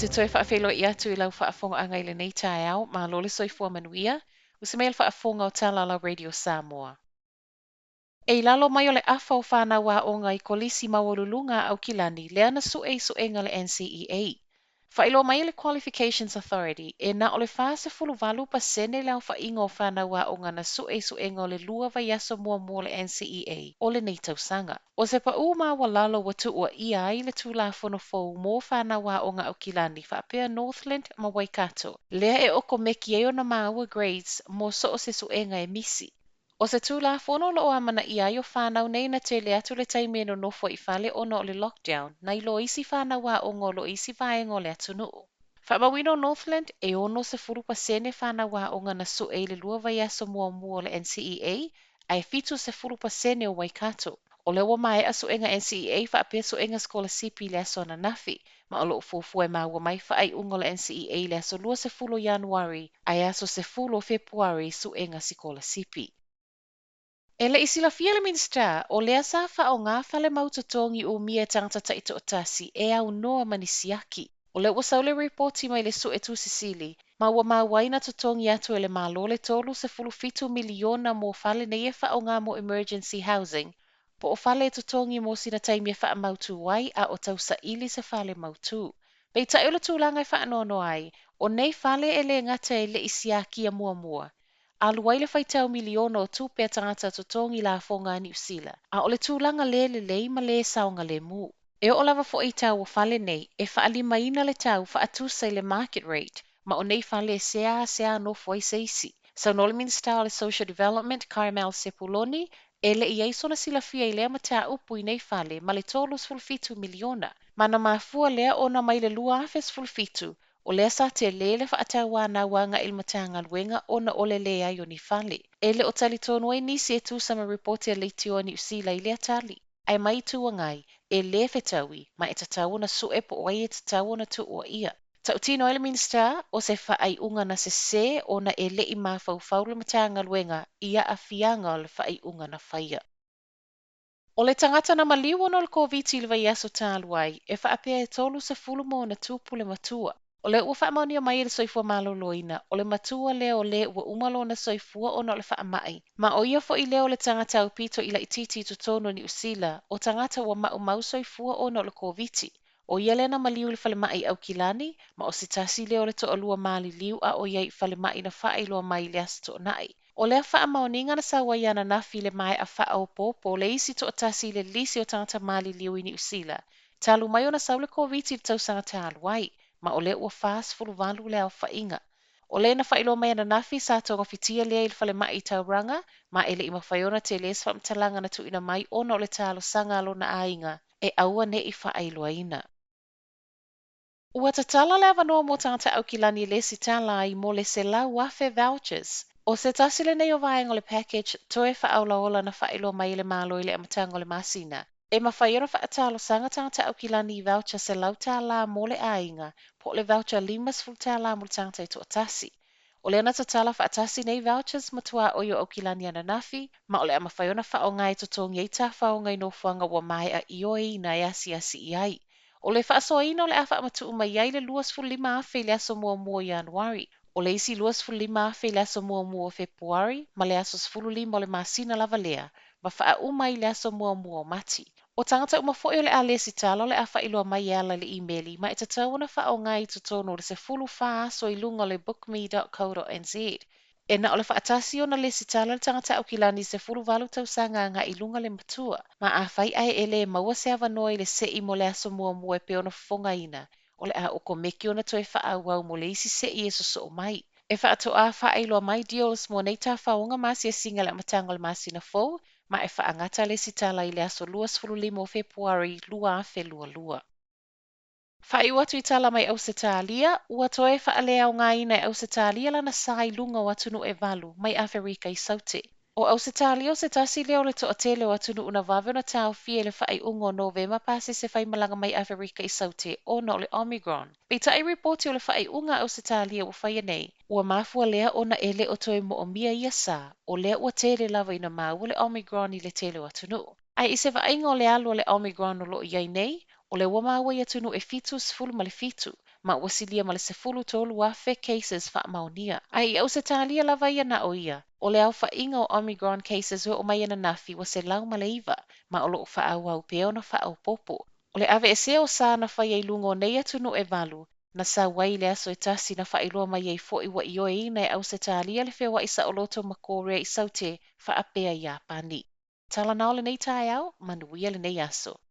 te toe faafeiloai atu i lau faafogaaga i lenei taeao, malo le soifua manuia, usi mai le faafofoga o Talalau Radio Samoa. E i lalo mai o le afa o fanau aoga i Kolisi Maualuluga a Aukilani lea na sue i suega a le NCEA. Faailoa mai e le Qualifications Authority, e na o le 48% le aofaiga o fanau aoga na sue i suega o le 2 vaiaso muamua o le NCEA o lenei tausaga. ʻO se paʻū maualalo ua tuuaia ai le Tulafono fou mo fanau aoga Aukilani faapea Northland ma Waikato, lea e okomeki ai ona māua grades mo so o se suega e misi. ʻO se Tulafono o lo o amanaia ai o fanau nei na tele atu le taimi e nonofo ai i fale ona o le lockdown nai lo isi fanau aoga o lo o i isi vaega o le atunuu. Faamauina o Northland, e 60% fanau aoga na sue i le 2 vaiaso muamua o le NCEA ae 70% o Waikato. O lea ua maea suega NCEA faapea suega sikolasipi i le aso ananafi, ma o lo o fuafua e maua mai faaiuga o le NCEA i le aso 20 o Ianuari ae aso 10 o Fepuari suega sikolasipi. E le i silafia e le Minisita, o lea sa faaaoga fale mau totogi umia e tagata taitoatasi e aunoa ma ni siaki. O lea ua sau le ripoti mai le Suetusi Sili, ma ua maua ai na totogi atu e le Malo le $37 miliona mo fale nei e faaaoga mo emergency housing, po o fale e totogi mo sina taimi e faamautu ai a o tausaili se fale mautu. Peitai o le tulaga e faanoanoa ai, o nei fale e le gata e le i siakia muamua, alu ai le faitau miliona o tupe a tagata totogi lafoga a Niu Sila, a o le tulaga le lelei ma le saogalemu. E oo lava foi i tau o fale nei, e faalimaina le tau faatusa i le market rate, ma o nei fale e seāseā nofo ai se isi. Saunoa le Minisita o le Social Development, Carmel Sepuloni, e le i i ai sona silafia i lea mataupu i nei fale ma le $37 miliona, ma na mafua lea ona mai le 2017, o lea sa tele le faatauanau agai i le Matagaluega ona o le leai o ni fale. E le o talitonu ai nisi e tusa ma ripoti a Leitio a Niu Sila i lea tali. Ae mai Itu Agai, e le fetaui, ma e tatau ona sue po o ai e tatau ona tuuaia. Tautino ai le Minisita, o se faaiuga na sesē ona e le i mafaufau le Matagaluega i aafiaga o le faaiuga na faia. O le tagata na maliu ona o le Koviti i le vaiaso talu ai, e faapea e 30 ma ona tupu le matua. O lea ua faamaonia mai e le Soifua Maloloina, o le matua lea o le ua uma lona soifua ona o le faamai, ma ʻo ia foi lea o le tagata aupito i laitiiti i totonu o Niu Sila, o tagata ua maumau soifua ona o le Koviti. ʻO ia lea na maliu i le falemai i Aukilani, ma ʻo se tasi lea o le toalua maliliu a o i ai i falemai na faailoa mai i le Aso Toonai. ʻO lea faamaoniga na sau ai ananafi i le maea faaopoopo o le isi toatasi i le lisi o tagata maliliu i Niu Sila, talu mai ona sau le Koviti i le tausaga talu ai, ma o lea ua 48 le aofaiga. ʻO le na faailoa mai ananafi sa togafitia lea i le falemai i Tauranga, ma e le i mafai ona tele se faamatalaga na tuuina mai ona o le talosaga a lona aiga e aua ne i faailoaina. Ua tatala le avanoa mo tagata Aukilani e lesitala ai mo le 100,000 vouchers. ʻO se tasi lenei o vaega o le package toe faaolaola na faailoa mai e le Malo i le amataga o le masina. E mafai ona faatalosaga tagata Aukilani i voucher $100 mo le aiga, po o le voucher $50 mo le tagata e toatasi. O lea na tatala faatasi nei vouchers ma tuaoi o Aukilani ananafi, ma o le a mafai ona faaaoga e totogi ai tafaoga i nofoaga ua maea ioeina e asiasi i ai. ʻO le faasoaina o le a faamatuu mai ai le 25,000 i le aso muamua o Ianuari. ʻO le isi 25,000 i le aso muamua o Fepuari ma le aso 15 o le masina lava lea, ma faauma ai i le aso muamua o Mati. ʻO tagata uma foi o le a lesitala o le a faailoa mai e ala i le imeli ma e tatau ona faaaoga i totonu o le 14 aso i luga o le bookme.co.nz. E na o le faatasi ona lesitala le tagata Aukilani i 18 tausaga agai i luga le matua, ma afai ae e le maua se avanoa i le se'i mo le aso muamua e pei ona fofogaina, o le a okomeki ona toe faaauau mo le isi se'i e sosoo mai. E faatoa faailoa mai deals mo nei tafaoga ma asiasiga i le amataga o le masina fou, ma e faagata lesitala i le aso 25 o Fepuari 2022. Faaiu atu i tala mai Ausetalia, ua toe faaleaogaina e Ausetalia lana sa i luga o atunuu e valu mai Aferika i Saute. ʻO Ausetalia o se tasi lea o le toatele o atunuu na vave ona taofia i le faaiuga o Novema pasese faimalaga mai Aferika i Saute ona o le Omicron. Peitai i ripoti o le faaiuga a Ausetalia ua faia nei, ua mafua lea ona e le o toe moomia ia sa, o lea ua tele lava ina maua le Omicron i le tele o atunuu. Ae i se vaaiga o le alu o le Omicron o lo o i ai nei, o lea ua maua i atunuu e 77, ma ua silia ma le 13,000 cases faamaonia. Ae i Ausetalia lava ia na o ia, o le aofaiga o Omicron cases ua oo mai ananafi ua 109, ma o lo o faaauau pea ona faaopoopo. O le aveesea o sa na faia i luga o nei atunuu e valu, na sau ai i le aso e tasi na faailoa mai ai foi ua ioeina e Ausetalia le feoai saoloto ma Korea i Saute faapea Iapani. Tala na o lenei taeao, manuia lenei aso.